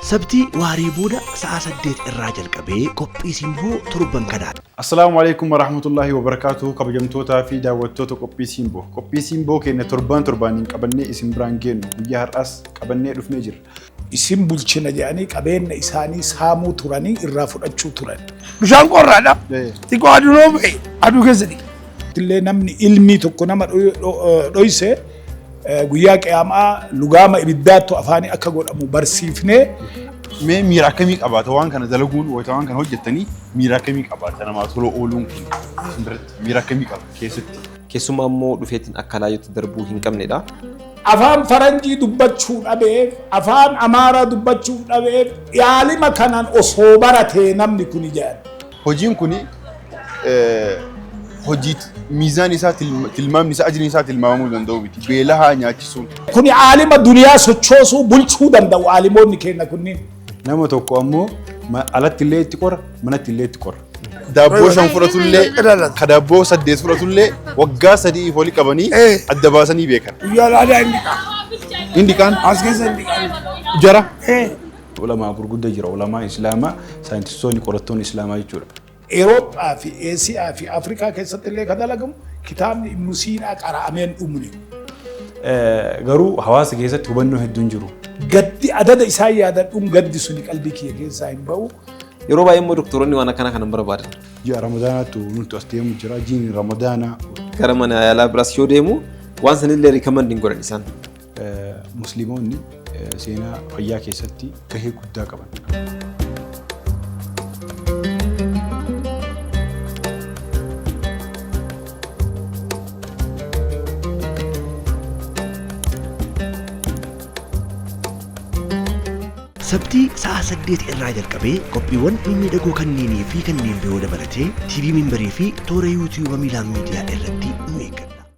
Sabtii waaree booda sa'a 8 irraa jalqabee qophii Simboo torban kanaa. Assalaamu alaikum warahmatullahi wabarakatuh, kabajamtootaa fi daawwattoota qophii Simboo. Qophii Simboo keenya torbaan torbaaniin qabannee isin biraan geenyu guyyaa har'aas qabannee dhufnee jirra. Isin bulchina jedhanii qabeenya isaanii saamuu turanii irraa fudhachuu turan. Bishaan qorraadha. Xiqqoo aduun yoo ba'e aduu keessa dhiqa. Illee namni ilmii tokko nama dhoyse guyyaa qiyaamaa lugaama ibiddaattu afaanii akka godhamu barsiifnee. Mee miira akkamii qabaata waan kana dalaguun, wayita waan kana hojjettanii miira akkamii qabaata namaa tola ooluun kun isin biratti miira akkamii qaba keessatti? Keessumaa immoo dhufeetiin akka laayyootti darbuu hin qabnedha. Afaan faranjii dubbachuu dhabeef, afaan amaaraa dubbachuu dhabeef, yaalima kanaan osoo baratee namni kuni jedhan. Hojiin kuni hojii miizaan isaa, tilmaamni isaa, ajriin isaa tilmaamamuu danda'u miti. Beelahaa nyaachisuun. Kuni aalima duniyaa sochoosuu bulchuu danda'u aalimoonni keenya kunniin. Nama tokko ammoo alatti illee itti qora, manatti illee itti qora. Daabboo 5 fudhatullee, ka daabboo 8 fudhatullee waggaa 3 wali qabanii adda baasanii beekan. Guyyaa laadaa hin dhiqaa. Inni kaan As keessa hin dhiqaa. Jara. Ulamaa gurguddaa jira, ulamaa Islaamaa, saayintistoonni, qorattoonni Islaamaa jechuudha. Eurooppaa fi Eesiyaa fi Afrikaa keessatti illee kan dalagamu kitaabni Ibnu Siinaa qara'amee hin dhumne. Garuu hawaasa keessatti hubannoo hedduun jiru. Gaddi adada isaan yaadadhuun gaddi suni qalbii kiyya keessaa hin ba'u. Yeroo baay'ee immoo doktoroonni waan akkanaa kana hin barbaadan. Ji'a Ramadaanaatu nuti as deemu jira. Ji'i Ramadaanaa. Gara mana yaalaa biraas yoo deemu waan sanillee recommend hin godhan isaan. Musliimoonni seenaa fayyaa keessatti gahee guddaa qaban. Sabtii sa'a 8 irraa jalqabee qophiiwwan mimmiidhagoo kanneenii fi kanneen biroo dabalatee TV Minbarii fi toora YouTube Miilaan Miidiyaa irratti nu eeggadha.